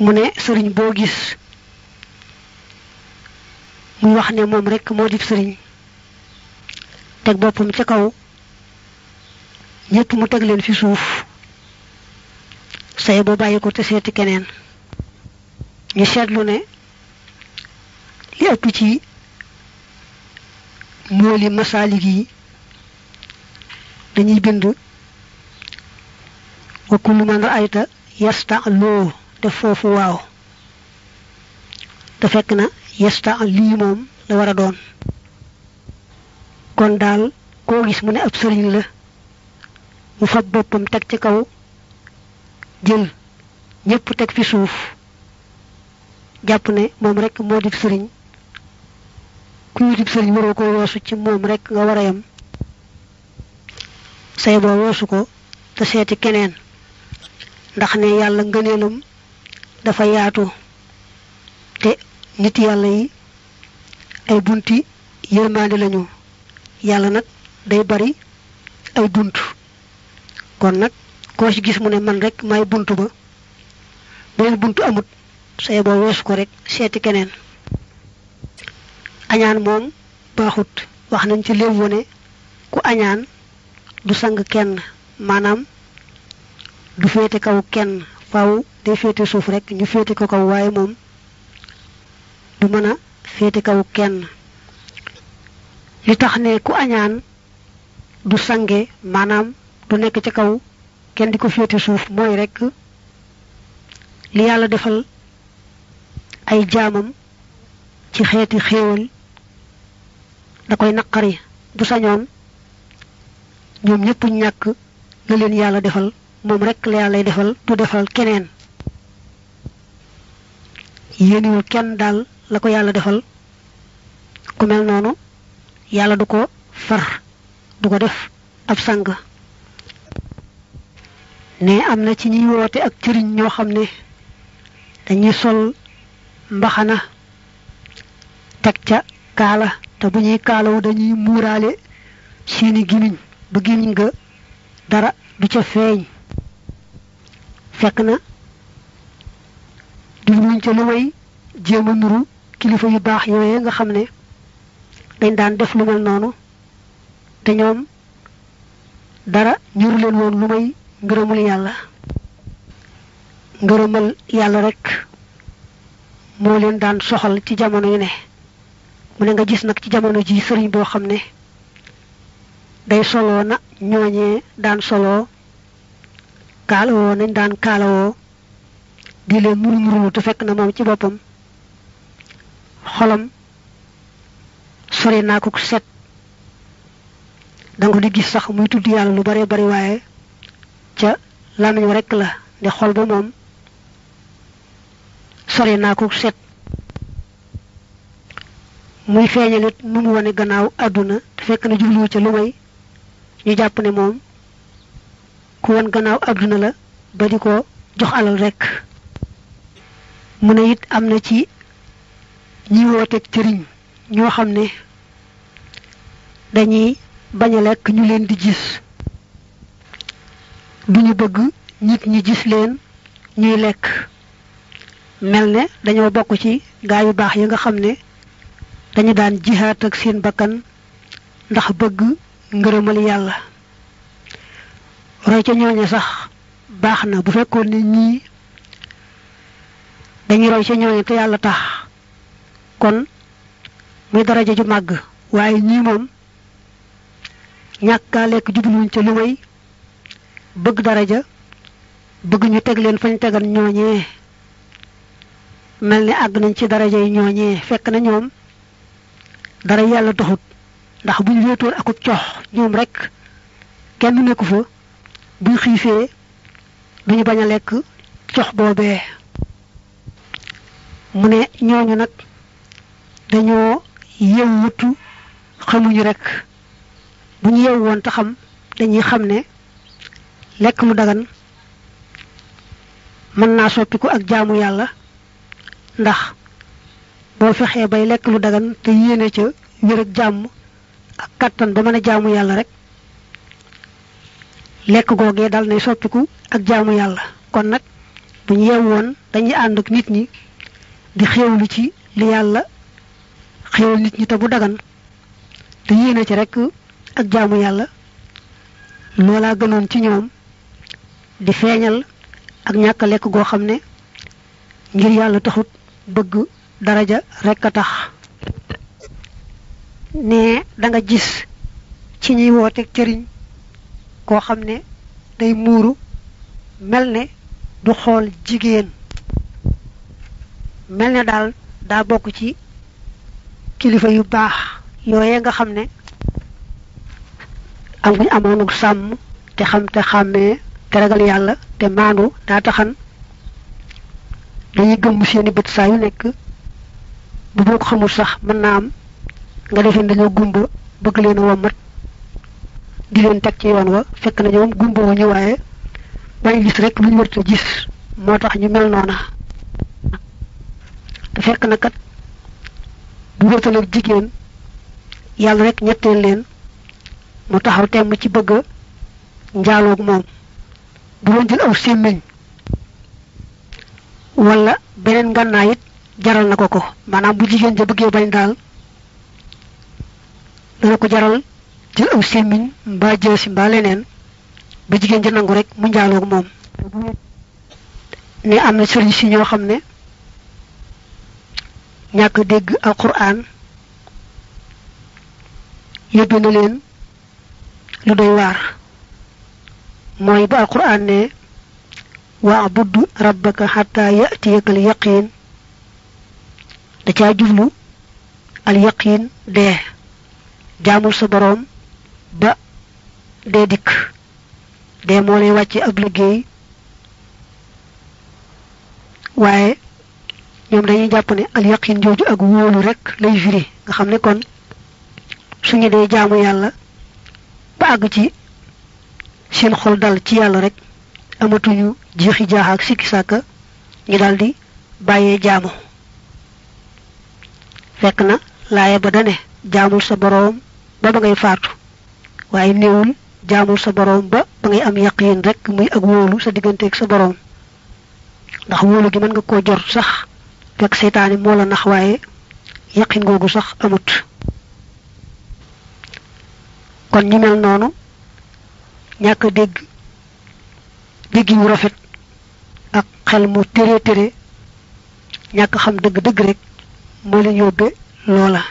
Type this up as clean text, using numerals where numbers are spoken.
mu ne sëriñ boo gis muy wax ne moom rek moo di sëriñ teg boppam ca kaw ñépp mu teg leen fi suuf say boo bàyyi ko te seeti keneen ñu seetlu ne li ëpp ci mooli masaalik yi dañuy bind wa kullu man ra'ayta yasta'lu def foofu waaw te fekk na yasta'li moom la war a doon kon daal koo gis mu ne ab sëriñ la mu fab boppam teg ci kaw jël ñépp teg fi suuf jàpp ne moom rek moo di sëriñ kuy di sëriñ waroo ko weesu ci moom rek nga war a yem say boo weesu ko te seeti keneen ndax ne yàlla ngëneelam dafa yaatu te nit yàlla yi ay bunti yërmande lañu yàlla nag day bari ay bunt kon nag koo ci gis mu ne man rek may bunt ba beneen buntu amut say boo weesu ko rek seeti keneen añaan moom baaxut wax nañ ci léew wone ku añaan du sang kenn maanaam du féete kaw kenn faaw day féete suuf rek ñu féete ko kaw waaye moom du mën a féete kaw kenn li tax ne ku añaan du sange maanaam du nekk ci kaw kenn di ko féete suuf mooy rek li yàlla defal ay jaamam ci xeeti xéewal da koy naqari bu sañoon ñoom ñëpp ñàkk la leen yàlla defal moom rek la yàlla defal du defal keneen yéeniwul kenn daal la ko yàlla defal ku mel noonu yàlla du ko far du ko def ab sang ne am na ci ñuy woote ak cëriñ ñoo xam ne dañuy sol mbaxana teg ca kaala te bu ñuy kaalawu dañuy muuraale seeni gimiñ ba gimiñ ga dara du ca feeñ fekk na jubluñ ca lu may jéem a nuru kilifa yu baax yooye nga xam ne dañ daan def lu mel noonu te ñoom dara ñuru leen woon lu may ngërëmul yàlla ngërëmal yàlla rek moo leen daan soxal ci jamono yu ne mu ne nga gis nag ci jamono ji sëriñ boo xam ne day soloo na ñooñee daan soloo kaalawoo nañ daan kaalawoo di leen muru te fekk na moom ci boppam xolam sori naa ko set danga di gis sax muy tudd yàlla lu bare bari waaye ca làmmiñ wa rekk la de xol ba moom sori naa ko set muy feeñalit nu mu wane gannaaw àdduna te fekk na jubluwu ca lu may ñu jàpp ne moom ku wan gannaaw àdduna la ba di ko jox alal rekk mu ne it am na ci ñi wooteeg cëriñ ñoo xam ne dañuy bañ a lekk ñu leen di gis duñu bëgg nit ñi gis leen ñuy lekk mel ne dañoo bokk ci gaa yu baax yi nga xam ne dañu daan jihaat ak seen bakkan ndax bëgg ngërëmal yàlla roy ca ñooñe sax baax na bu fekkoon ne ñii dañuy roy ca ñooñe te yàlla tax kon muy daraja ju màgg waaye ñii moom ñàkkaa lekk jubluñ ca lu may bëgg daraja bëgg ñu teg leen fañ tegal ñooñee mel ni àgg nañ ci daraja yi ñooñee fekk na ñoom dara yàlla taxut ndax buñ wéetoon akub cox ñoom rek kenn nekku fa buñ xiifee duñu bañ a lekk cox boobee mu ne ñooñu nag dañoo yew wutu xamuñu rek bu ñu yew woon te xam dañuy xam ne lekk lu dagan mën naa soppiku ak jaamu yàlla ndax boo fexee bay lekk lu dagan te yéene ca wér ak jàmm ak kattan ba mën a jaamu yàlla rek lekk googee dal nay soppiku ak jaamu yàlla kon nag bu ñu yewoon dañuy ànd ak nit ñi di xéewlu ci li yàlla xéewal nit ñi te bu dagan te yéene ci rek ak jaamu yàlla loolaa gënoon ci ñoom di feeñal ak ñàkk lekk goo xam ne ngir yàlla taxut bëgg daraja rek a tax ne da nga gis ci ñuy wooteeg cëriñ koo xam ne day muuru mel ne du xool jigéen mel ne daal daa bokk ci kilifa yu baax yooye nga xam ne am buñ amoonuk sàmm te xam te xàmmee te ragal yàlla te maandu daa taxan dañuy gëmm seeni bët saa yu nekk bu boo ko xamul sax mën naa am nga defee dañoo gumba bëgg leen a wommat di leen teg ci yoon wa fekk na ñoom gumba wu ñu waaye bañ gis rek lu ñu warta gis moo tax ñu mel noona te fekk na kat bu wéetal ak jigéen yàlla rek ñetteel leen mu taxaw temm ci bëgg njaaloog moom bu doon jël aw sémmiñ wala beneen ngànnaay it jaral na ko maanaam bu jigéen ja bëggee bañ daal dana ko jaral jël aw sémmiñ mbaa jësi mbaa leneen ba jigéen ja nangu rek mu njaaloog moom ne am na sëriñ si ñoo xam ne ñàkk dégg alquran yóbbe na leen lu doy waar mooy ba alquran ne wa'bud rabbaka hatta ya'tiyaka al yaqin da caa jublu al yaqin dee jaamul sa boroom ba dee dikk dee moo lay wàcce ab liggéey waaye ñoom dañuy jàpp ne al yaqin jooju ak wóolu rek lay firi nga xam ne kon suñu dee jaamu yàlla ba àgg ci seen xol dal ci yàlla rek amatuñu jeexi jaax ak sikki sàkka ñu daldi bàyyee jaamu fekk na laaya ba dane jaamul sa boroom ba ba ngay faatu waaye néewul jaamul sa boroom ba ngay am yaqin rek muy ak wóolu sa digganteeg sa boroom ndax wóolu gi mën nga koo jor sax fekk seytaane moo la nax waaye yaqin googu sax amut kon ñu mel noonu ñàkk dégg dégg yu rafet ak xel mu tere ñàkk xam dëgg-dëgg rek moo leen yóbbe loola